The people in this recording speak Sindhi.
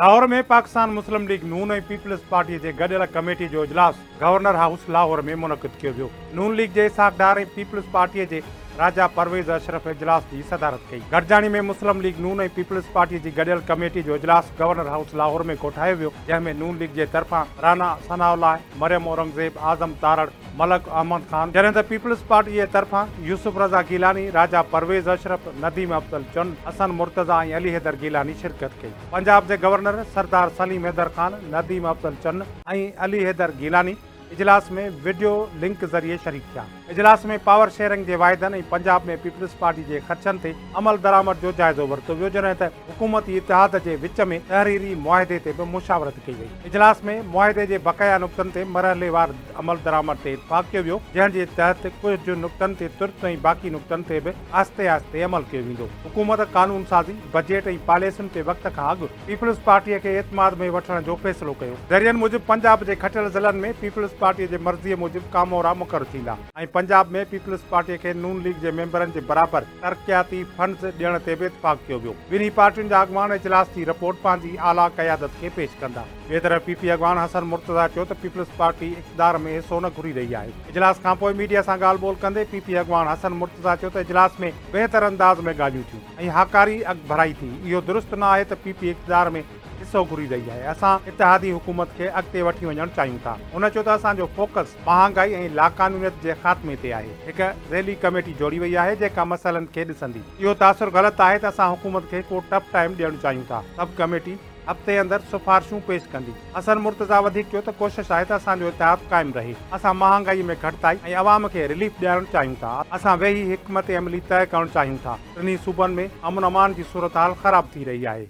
لاهور ۾ پاڪستان مسلم ليگ نون ۽ پيپلز پارٽي جي گڏيل ڪميٽي جو اجلاس گورنر هائوس لاهور ۾ منعقد ڪيو ويو. نون ليگ جي اسحاق ڊار ۽ پيپلز پارٽي جي راجا پرويز اشرف اجلاس جي صدارت ڪئي. گڏجاڻي ۾ مسلم ليگ نون ۽ پيپلز پارٽي جي گڏيل ڪميٽي جو اجلاس گورنر هائوس لاهور ۾ ڪوٺايو ويو، جنهن ۾ نون ليگ جي طرفان رانا ثناء الله، مريم اورنگزيب، اعظم تارڙ، ملڪ احمد خان، جڏهن ته پيپلز پارٽي جي طرفان يوسف رضا گيلاني، راجا پرويز اشرف، نديم افضل چن، حسن مرتضيٰ ۽ علي حيدر گيلاني شرڪت ڪئي. پنجاب جي گورنر سردار سليم حيدر خان، نديم افضل چن ۽ علي حيدر گيلاني اجلاس ۾ وڊيو لنڪ ذريعي شريڪ ٿيا. اجلاس ۾ پاور شيئرنگ جي واعدن ۽ پنجاب ۾ پيپلز پارٽي جي خدشن تي عملدرآمد جو جائزو ورتو ويو، جڏهن ته حڪومتي اتحاد جي وچ ۾ تحريري معاهدي تي به مشاورت ڪئي وئي. اجلاس ۾ معاهدي جي بقايا نقطن تي مرحليوار عملدرآمد تي اتفاق ڪيو ويو، جنهن جي تحت ڪجهه نقطن تي ترت ۽ باقي نقطن تي به آهستي آهستي عمل ڪيو ويندو. حڪومت قانون سازي، بجيٽ ۽ پاليسين تي وقت کان اڳ پيپلز پارٽيء کي اعتماد ۾ وٺڻ جو فيصلو ڪيو. ذريعن موجب پنجاب جي کٽيل ضلعن ۾ پيپلز پارٽيء جي مرضيء موجب ڪامورا مقرر ٿيندا ۽ پنجاب ۾ پيپلز پارٽيء کي نون ليگ جي ميمبرن جي برابر ترقياتي فنڊز ڏيڻ تي به اتفاق ڪيو ويو. ٻنهي پارٽين جا اڳواڻ اجلاس جي رپورٽ پنهنجي اعليٰ قيادت کي پيش ڪندا. ٻئي طرف پي پي اڳواڻ حسن مرتضيٰ چيو ته پيپلز پارٽي اقتدار ۾ حصو نه گهري رهي آهي. اجلاس کانپوء ميڊيا سان ڳالهه ٻولهه ڪندي پي پي اڳواڻ حسن مرتضيٰ چيو ته اجلاس ۾ بهتر انداز ۾ ڳالهيون ٿيون ۽ هاڪاري اڳڀرائي ٿي، اهو درست نه آهي ته پي پي اقتدار ۾ حصو گهري رهي آهي، اسان اتحادي حڪومت کي اڳتي وٺي وڃڻ چاهيون ٿا. هن چيو ته اسان جو فوڪس مهانگائي ۽ لاقانونيت جي خاتمي تي آهي، هڪ ذيلي ڪميٽي جوڙي وئي آهي جيڪا مسئلن کي ڏسندي. اهو تاثر غلط آهي ته اسان حڪومت کي ڪو ٽف ٽائيم ڏيڻ چاهيون ٿا، سب ڪميٽي هفتي اندر سفارشون پيش ڪندي. حسن مرتضيٰ وڌيڪ چيو ته ڪوشش آهي ته اسان جو اتحاد قائم رهي، اسان مهانگائي ۾ گهٽتائي ۽ عوام کي رليف ڏيارڻ چاهيون ٿا، اسان ويهي حڪمت عملي طئي ڪرڻ چاهيون ٿا، ٽنهي صوبن ۾ امن امان جي صورتحال خراب ٿي رهي آهي.